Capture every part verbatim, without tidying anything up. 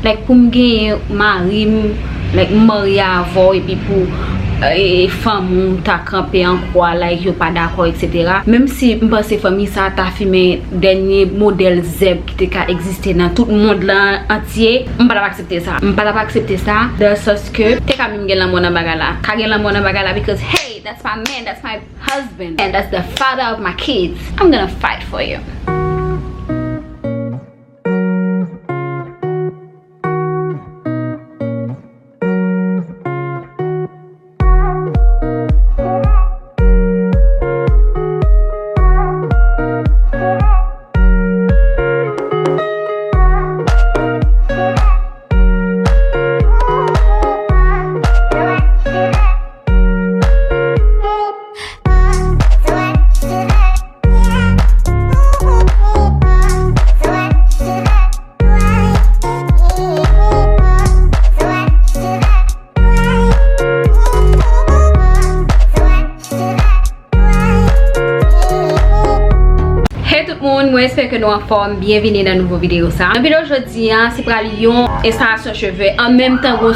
Like, pou m genyen mari m, like, m marye avè w, epi pou, eh, fanmi w ta kanpe an kwa, like, yo pa dakò, et cetera. Menm si m panse fanmi sa a ta fimen dènye modèl zèb ki te ka egziste nan tout mond lan antye, m pa t ap aksepte sa. M pa t ap aksepte sa, dans le sens ke te ka menm gen lanmò nan bagay la. Ka gen lanmò nan bagay la, because, hey, that's my man, that's my husband, and that's the father of my kids. I'm gonna fight for you. Hey tout moun, mwen espere ke nou anfòm. Byenvini nan nouvo videyo sa. Nan videyo jodi a, se pral yon enstalasyon cheve an menm tan gwo.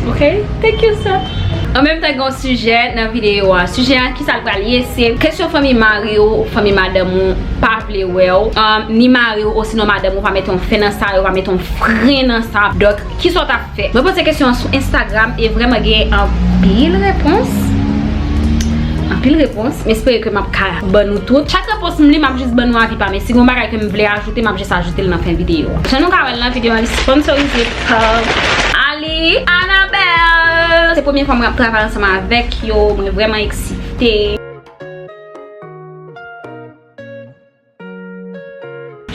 Ok, thank you sir. An menm tan gen yon sijè nan videyo a. Sijè a, kisa l pral ye? Se kesyon fanmi mari w, fanmi madanm ou pa vle wè w, um, ni mari w osinon madanm ou pa mete yon fen nan sa, yo pa mete yon fren nan sa. Donk, kisa w t ap fè? Mwen poze kesyon an sou Instagram e vrèman gen anpil repons. Anpil repons. M espere ke m ap ka ban nou tout. Chak repons m li, m ap jis ban nou avi pa m. E si gen yon bagay ke m vle ajoute, m ap jis ajoute l nan fen videyo a. Jan nou ka wè l nan videyo a, li sponsorize pa Ali Anabel. Se premye fwa mwen ap travay ansanm avèk yo. Mwen vrèman eksite.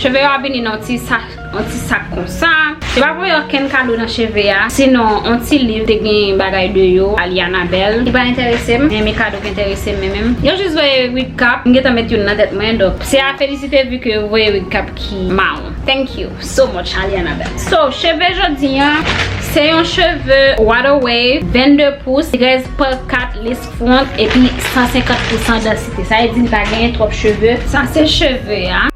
Cheve yo ap vini nan yon ti sak, yon ti sak konsa. Yo pa voye okenn kado nan cheve a. Sinon, yon ti liv te gen bagay de yo, Ali Anabel. Li pa enterese m. Gen men kado ki enterese m, men menm. Yo jis voye wig cap. M gentan met youn nan tèt mwen, donk se a felisite, vu ke yo voye wig cap ki mawon. Thank you so much, Ali Anabel. So, cheve jodi a, se yon cheve water wave, vennde pous, trèz pa kat, lace front, epi san senkant pousan dansite. Sa vle di li pa genyen twòp cheve. Sa se cheve a.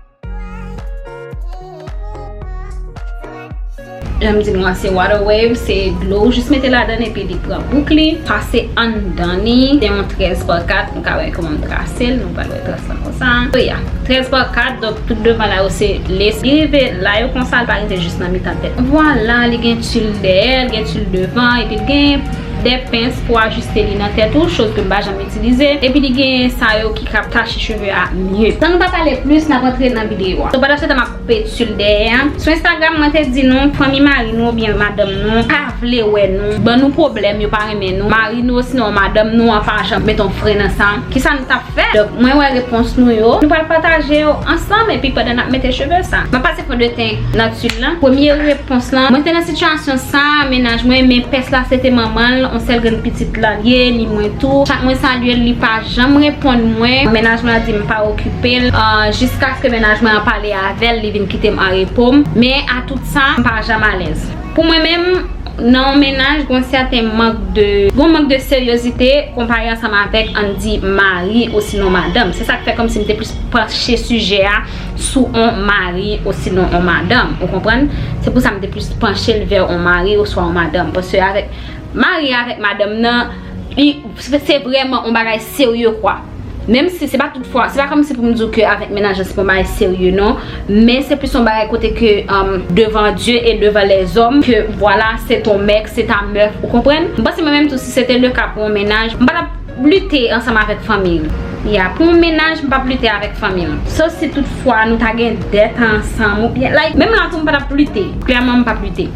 Jan m di nou an, se water wave, se dlo, ou jis mete ladan l epi li pran bouk li. Sa se anndan li, se yon trèz pa kat, nou ka wè kòman m trase l, nou pral wè trase l konsa. So yeah, trèz pa kat, donk tout devan la yo se lace. Li rive la yo konsa, l pa rete jis nan mitan tèt. Vwala, li gen tulle dèyè, li gen tulle devan, epi li gen de pens pou ajiste li nan tèt ou, choz ke m pa janm itilize. Epi li gen sa yo ki ka tache cheve a mye. San nou pa pale plis, n ap antre nan videyo a. So, pandan se tan m ap koupe tulle dèyè a. Sou Instagram, mwen te di nou, fanmi mari nou oubyen madanm nou pa vle wè nou, ban nou pwoblèm, yo pa renmen nou. Mari nou osinon madanm nou an pa janm mete yon fren nan sa. Kisa nou t ap fè? Donk, mwen wè repons nou yo. Nou pral pataje yo ansanm epi pandan n ap mete cheve sa. M ap pase fon de ten natirèl lan. Premye repons lan, mwen te nan sitiyasyon sa, mennaj mwen, men pès la se te manman l, yon sèl grenn pitit la l ye, ni mwen tou. Chak mwen salye l, li pa janm reponn mwen. Mennaj mwen an di m pa okipe l. Ah, jiskaske mennaj mwen an pale avè l, li vin kite m an repo m. Men a tout sa, m pa janm alèz. Pou mwen menm, nan yon mennaj, gon sèten mank de, gon mank de seryozite konpare ansanm avèk, ann di, mari osinon madanm. Se sa k fè kòmsi m te plis panche sijè a sou on mari osinon on madanm. Ou konprann? Se pou sa m te plis panche l vè on mari oswa on madanm. Paske avèk mari avèk madanm nan, li, se, se vrèman on bagay serye kwa. Menm si se pa tout fwa, se pa kòmsi pou m di w ke avèk mennaj lan se pa yon bagay serye non, men se plis yon bagay kote ke, um, devan Dye e devan lèzòm ke vwala, c'est ton mec, c'est ta meuf, ou konprann? M panse mwen menm tou si se te le ka pou yon mennaj, m pa t ap lite ansanm avèk fanmi l. Ya, pou yon mennaj, m p ap lite avèk fanmi l. Sof si tout fwa nou ta gen dèt ansanm oubyen, like, menm la tou m pa t ap lite. Klèman m p ap lite.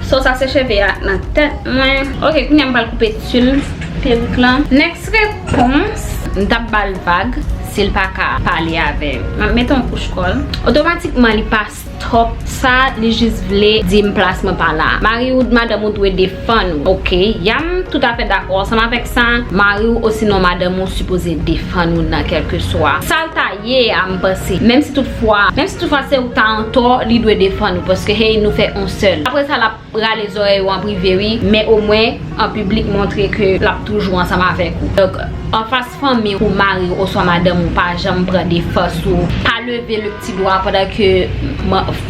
So sa se cheve a nan tèt mwen. Ok, kounye a m pral koupe tulle perik lan. Next repons, m t ap ba l vag si l pa ka pale avè yo. M ap mete yon kouch kòl. Otomatikman li pa Kòb sa, li jis vle di m plas mwen pa la. Mari w, madanm ou dwe defann ou. Ok, ya m toutafè dakò ansanm avèk sa. Mari w osinon madanm ou sipoze defann ou nan kèlkeswa sa l ta ye a, m panse. Menm si toutfwa, menm si toutfwa se ou ta antò, li dwe defann ou, paske hey, nou fè on sèl. Apre sa, l ap rale zòrèy ou an prive, wi, men omwen an piblik montre ke l ap toujou ansanm avèk ou. Donk, anfas fanmi w, mari w oswa madanm ou pa janm pran defans ou, pa leve le ti dwa pandan ke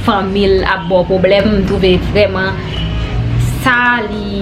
fanmi l ap ba w pwoblèm, m twouve vrèman sa li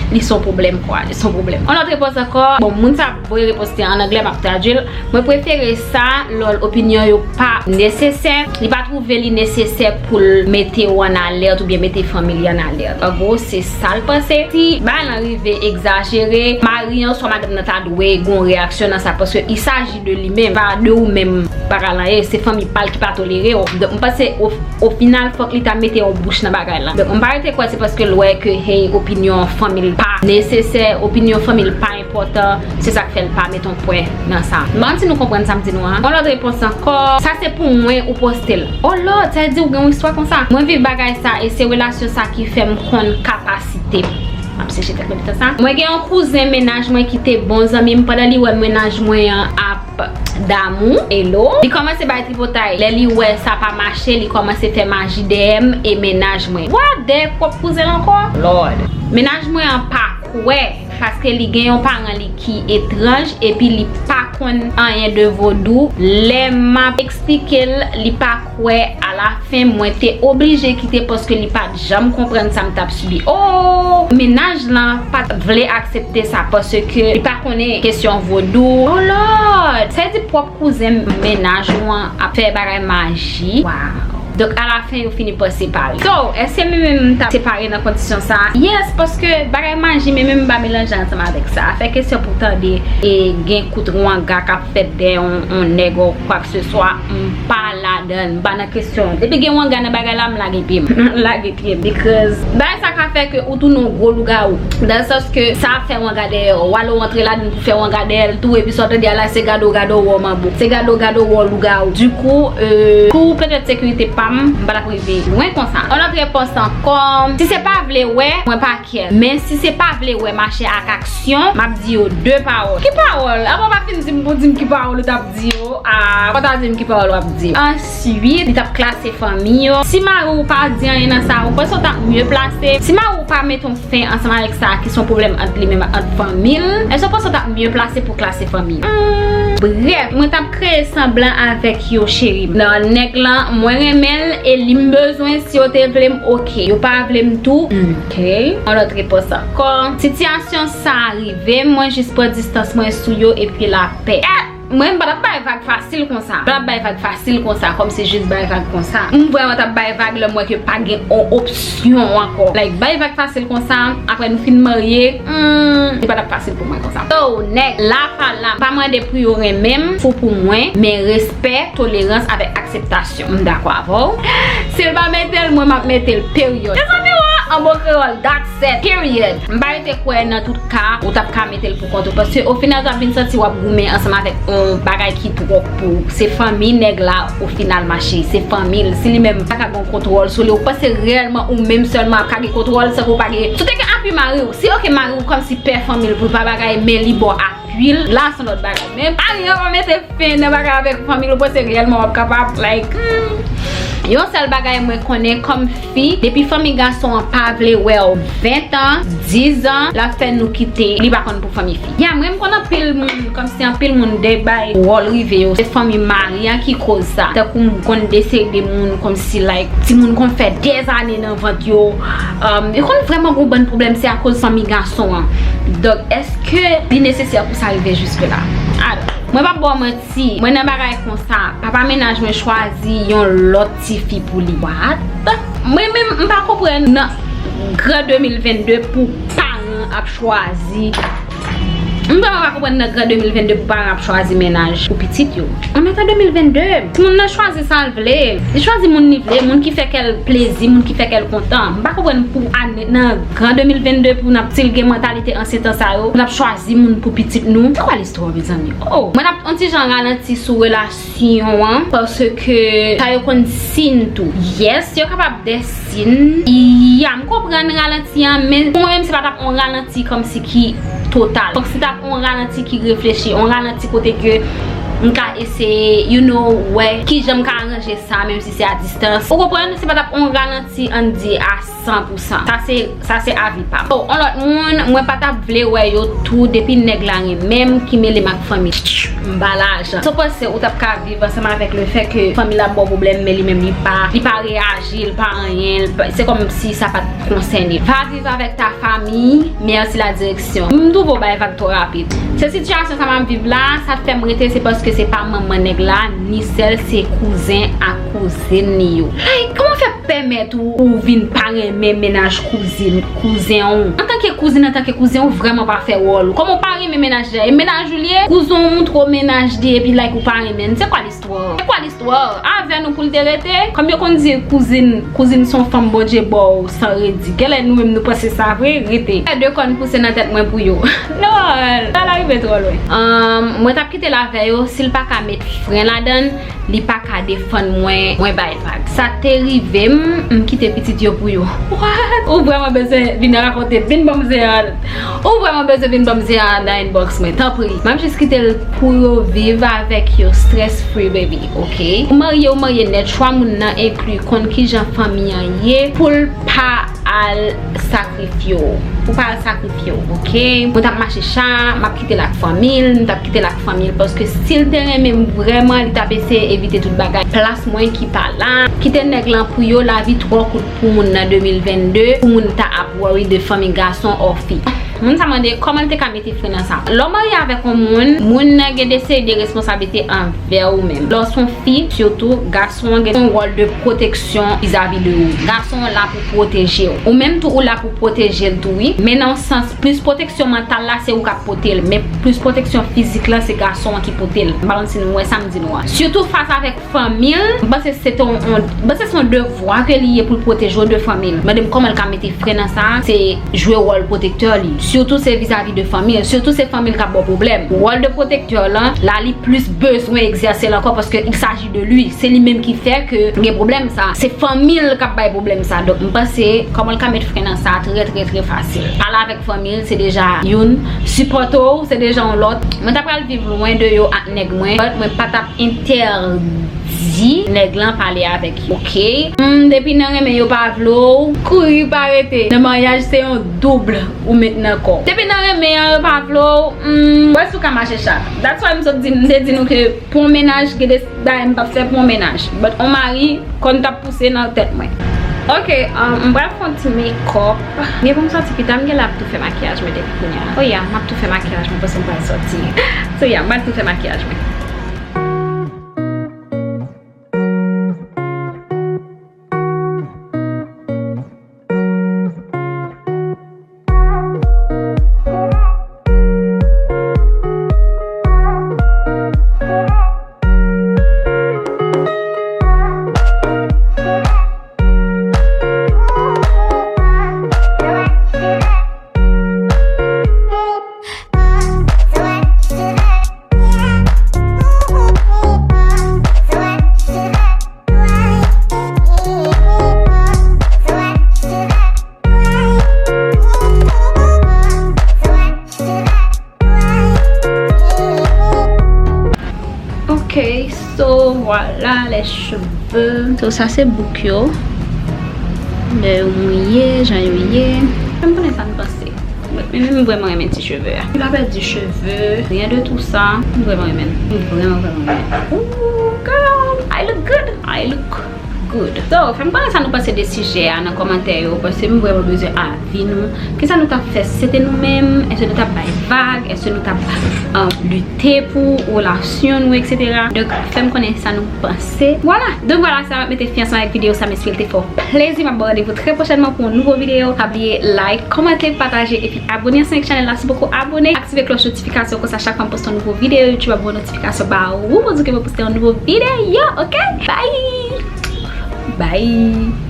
li s on pwoblèm kwa, li s on pwoblèm. Yon lòt repons ankò, bon, moun sa voye repons li an anglè, m ap tradui l. Mwen prefere sa, lòl opinyon yo pa nesesè. Li pa twouve li nesesè pou l mete w an alèt oubyen mete fanmi li an alèt. An gwo, se sa l panse. Si bagay lan rive egzajere, mari an swa madanm nan ta dwe gen yon reyaksyon nan sa, paske il s'agit de li menm, pa de ou menm bagay lan ye, se fanmi pa l ki pa tolere w. Donk, m panse o, o final, fòk li ta mete yon bouch nan bagay lan. Donk, m pa rete kwè se paske l wè ke, hey, opinyon fanmi l pa nesesè, opinyon fanmi l pa enpòtan, se sa k fè l pa met yon pwen nan sa. M pa konn si nou konprann sa m di nou an. Yon lòt repons ankò, sa se pou mwen ou poste l. Oh Lord, sa vle di ou gen yon istwa konsa. Mwen viv bagay sa e se relasyon sa ki fè m konn kapasite m. M ap seche tèt mwen nan tan sa. Mwen gen yon kouzen mennaj mwen ki te bon zanmi m, pandan li wè mennaj mwen an ap damou, hello. Li kòmanse bay tripotay. Lè li wè sa pa mache, li kòmanse fè maji dèyè m e mennaj mwen. What? Dèyè pwòp kouzen l ankò? Lord. Mennaj mwen an pa kwè, paske li gen yon paran li ki etranj, epi li pa konn anyen de vodou. Lè m ap eksplike l, li pa kwè. Alafen, mwen te oblije kite paske li pa t janm konprann sa m t ap sibi. Oh! Mennaj lan pa t vle aksepte sa paske li pa konnen kesyon vodou. Oh Lord! Sa vle di pwòp kouzen mennaj ou an ap fè bagay maji. Wow! Donk, alafen, yo fini pa separe. So, èske mwen menm m t ap separe nan kondisyon sa a? Yes, paske bagay maji, mwen menm m pa melanje ansanm avèk sa. Afè kesyon pou tande e gen kout wanga k ap fèt dèyè yon, yon nèg ou kwakeseswa, m pa ladan, m pa nan kesyon. Depi gen wanga nan bagay la, m lage pye m. M lage pye m. Because bagay sa ka fè ke ou tounen yon gwo lougawou. Nan sans ke sa ap fè wanga dèyè w. W ale w antre ladan pou fè wanga dèyè l tou, epi sa w tande a la, se gade w, gade w wè w manbo. Se gade w, gade w wè w lougawou. Dikou, euh, pou petèt sekirite pa m, m pa t ap rive lwen konsa. Yon lòt repons ankò, si se pa vle wè, mwen pa care. Men si se pa vle wè mache ak aksyon, m ap di yo de pawòl. Ki pawòl? Apa w pa fin di m pou di m ki pawòl ou t ap di yo? Ah, fò w ta di m ki pawòl w ap di yo. Answit, li t ap klase fanmi yo. Si mari w pa di anyen nan sa, ou panse w t ap mye plase? Si mari w pa met yon fen ansanm avèk sa ki se yon pwoblèm ant li menm ak ant fanmi l, èske w panse w t ap mye plase pou klase fanmi yo? Hmm. Brèf, mwen t ap kreye sanblan avèk yo, cheri. Non, nèg lan, mwen renmen l e li m bezwen, si yo te vle m, oke. Yo pa vle m tou, oke. Yon lòt repons ankò. Sitiyasyon sa rive, mwen jis pran distans mwen sou yo epi lapè. Mwen, m pa t ap bay vag fasil konsa. M pa t ap bay vag fasil konsa, kòmsi jis bay vag konsa. M vrèman t ap bay vag lè m wè ke pa gen on opsyon ankò. Like, bay vag fasil konsa, apre nou fin marye, hmm, li pa t ap fasil pou mwen konsa. So, nèg la pa la, m pa mande pou yo renmen m, fou pou mwen, men respè, tolerans avèk akseptasyon. M dakò avè w. Si l pa mete l, mwen m ap mete l, peryòd. Mezanmi, wè, an bon kreyòl, that's it, period. M pa rete kwè nan tout ka, ou t ap ka mete l pou kont ou. Paske o final, w ap vin santi w ap goumen ansanm avèk yon bagay ki twòp pou ou. Se fanmi nèg la, o final, mache. Se fanmi l. Si li menm pa ka gen kontwòl sou li, ou panse reyèlman ou menm sèlman ap ka gen kontwòl san ke w pa gen. Si w te gen apui mari w, si oke mari w kòmsi pè fanmi l pou l pa bagay, men li ba w apui l, la se yon lòt bagay. Men pa gen yon mete fen nan bagay avèk fanmi l, ou panse reyèlman w ap kapab, like, hmm. Yon sèl bagay mwen konnen kòm fi, depi fanmi gason an pa vle wè w ven tan, diz an, l ap fè nou kite, li pa konn pou fanmi fi. Ya, mwen m konn anpil moun, kòmsi anpil moun de bay wòl rive yo, se fanmi mari an ki koz sa. Tankou m konn desede moun, kòmsi, like, timoun konn fè dèzane nan vant yo. Um, yo konn vrèman gon bann pwoblèm, se akoz fanmi gason an. Donk, èske li nesesè pou sa rive jiske la? I don't know. Mwen p ap ba w manti. Si mwen nan bagay konsa, papa mennaj mwen chwazi yon lòt tifi pou li. What? Mwen menm, m pa konprann nan gran de mil vennde pou paran ap chwazi M vrèman pa konprann nan gran de mil vennde pou paran ap chwazi mennaj pou pitit yo. Ann atan de mil vennde, timoun nan chwazi sa l vle. Li chwazi moun li vle, moun ki fè kè l plezi, moun ki fè kè l kontan. M pa konprann pou ane, nan gran de mil vennde pou n ap, si l gen mantalite ansyen tan sa yo, pou n ap chwazi moun pou pitit nou. Se kwa listwa, mezanmi? Oh, mwen ap on ti jan ralanti sou relasyon an, paske sa yo konn siy tou. Yes, yo kapab de siy. Ya, m konprann ralanti an, men pou mwen menm, se pa t ap on ralanti kòmsi ki total. Fòk se t ap on ralanti ki reflechi, on ralanti kote ke m ka eseye, you know, wè kijan m ka aranje sa, menm si se a distans. Ou konprann? Se pa t ap on ralanti, ann di, a san pou san. Sa se, sa se avi pa m. Oh, on lòt moun, mwen pa t ap vle wè yo tou depi nèg la renmen m, ki mele m ak fanmi. M pa lajan. Sa w panse ou t ap ka viv ansanm avèk le fè ke fanmi l ap ba w pwoblèm, men li menm li pa, li pa reyaji, li pa anyen, li pa, se kòmsi sa pa t konsène l. Va vivre avec ta famille, merci la direction. M twouve w bay vag twò rapid. Se sitiyasyon sa m ap viv la, sa t fè m rete, se paske se pa manman nèg la, ni sè l, se kouzen ak kouzin li yo. Like, kòman fè pèmèt ou, ou vin pa renmen mennaj kouzin, kouzen w? Antanke kouzin, antanke kouzen, ou vrèman pa fè wòl ou. Kòman w pa renmen mennaj li a? E mennaj ou li ye? Kouzen w montre w mennaj li epi, like, ou pa renmen l. Se kwa listwa? Se kwa listwa? Avè nou pou l te rete? Kòm yo konn di kouzin, kouzin se yon fanm Bondye ba w san redi. Genlè nou menm nou panse sa vre, rete. Fè de kòn pouse nan tèt mwen pou yo. Non, sa la rive twò lwen. Ahn, mwen t ap kite l avè yo, si l pa ka met fren ladan l, li pa ka defann mwen, mwen bay vag. Sa te rive m, m kite pitit yo pou yo. What? Ou vrèman bezwen vin rakonte, vin ban m zen an. Ou vrèman bezwen vin ban m zen an nan inbox mwen, tanpri. M ap jis kite l pou yo viv avèk yo, stress free, baby, ok? Ou marye, ou marye nèt, chwa moun nan enkli konn kijan fanmi an ye, pou l pa al sakrifye w. Pou pa al sakrifye w, ok? Mwen t ap mache cha, m ap kite l ak fanmi l, m t ap kite l ak fanmi l, paske si l te renmen m vrèman, li t ap eseye evite tout bagay. Plas mwen ki pa la. Kite nèg lan pou yo, lavi twò kout pou moun nan de mil vennde, pou moun ta ap worry de fanmi gason or fi. Moun sa mande kòman l te ka mete fren nan sa. Lè w marye avèk yon moun, moun nan gen de seri de responsablite anvè ou menm. Lè w se yon fi, sitou, gason an gen yon wòl de pwoteksyon vizavi de ou. Gason an la pou pwoteje w. Ou menm tou, ou la pou pwoteje l tou, wi. Men nan yon sans, plis pwoteksyon mantal la, se ou k ap pote l. Men plis pwoteksyon fizik la, se gason an ki pote l. M pa konn si nou wè sa m di nou an. Sitou fas avèk fanmi l, m panse se te yon, yon, m panse se yon devwa ke li ye pou l pwoteje w de fanmi l. Mande m kòman l ka mete fren nan sa, se jwe wòl pwotektè li. Sitou se vizavi de fanmi l, sitou se fanmi l k ap ba w pwoblèm. Wòl de pwotektè lan, la li plis bezwen egzèse l ankò paske il s'agit de lui. Se li menm ki fè ke gen pwoblèm sa. Se fanmi l k ap bay pwoblèm sa. Donk, m panse, kòman l ka met fren nan sa, trè, trè, trè fasil. Pale avèk fanmi l, se deja youn. Sipòte w, se deja yon lòt. Mwen ta pral viv lwen de yo ak nèg mwen, but mwen pa t ap entèdi nèg lan pale avèk yo. Ok? Hmm, depi nan renmen yo pa vle w, kouri pa rete. Nan maryaj se yon doub ou met nan kò w. Depi nan renmen an yo pa vle w, hmm, wè si w ka mache cha. That's why m sot di, m te di nou ke pou yon mennaj, gen de bagay m p ap fè pou yon mennaj. But yon mari, kò n t ap pouse nan tèt mwen. Ok, um, m pral fè yon ti makeup. Men pou m sòti pita, m genlè ap tou fè makiyaj mwen depi kounye a. Oh yeah, m ap tou fè makiyaj mwen paske m pral sòti. So yeah, m pral tou fè makiyaj mwen. Ok, so voilà les cheveux. So sa se bouk yo. Lè yo mouye, jan yo ye. M konnen sa n panse. Mwen menm m vrèman renmen ti cheve a. Li pa pèdi cheve, rien de tout ça. M vrèman renmen l. M vrèman, vrèman renmen l. Ooh, girl, I look good. I look Good. So, fè m konnen sa nou panse de sijè a nan kòmantè yo, paske m vrèman bezwen avi nou. Kisa nou t ap fè si se te nou menm? Èske nou t ap bay vag? Èske nou t ap um, lite pou relasyon nou, etsetera? Donk, fè m konnen sa nou panse. Vwala. Donk, vwala, sa m ap mete fen ansanm avèk videyo sa, m espere l te fè w plezi. M ap ba w randevou trè pwochènman pou yon nouvo videyo. Pa bliye like, kòmante, pataje, epi abone ansanm avèk chanèl la si w poko abone. Aktive klòch notifikasyon, konsa chak fwa m poste yon nouvo videyo, YouTube ap ba w notifikasyon ba ou pou di ke mwen poste yon nouvo videyo, oke? Bye! Bye!